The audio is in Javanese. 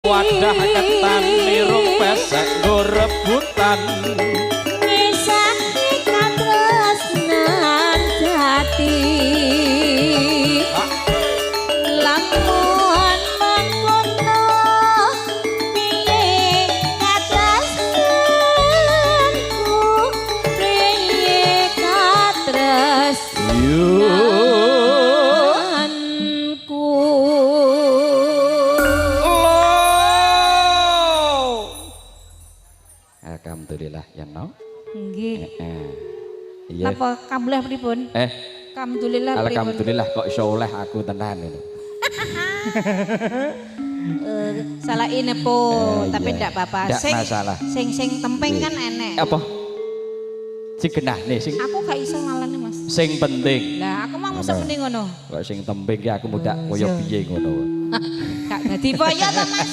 Wadah ketan nirung pesek nggo rebutan. Ngisake katresnan jati. Lamun mengkono, piye katresnanku, piye katresnanku? Lo. Alhamdulillah ya, no. Nggih. Iya. Napa kamulih pripun? Eh, Alhamdulillah pripun? Alhamdulillah kok iso oleh aku tenan ini. Eh, salah ini po, tapi ndak apa-apa. Ndak Sing masalah. Sing sing tempeng kan enek. Apa? Sing genahne sing Aku gak iso ngalane, Mas. Sing penting. Lah, aku mau mesti mending ngono. Kok sing temping ki aku mudak kaya piye ngono. Gak dadi boyo to, Mas.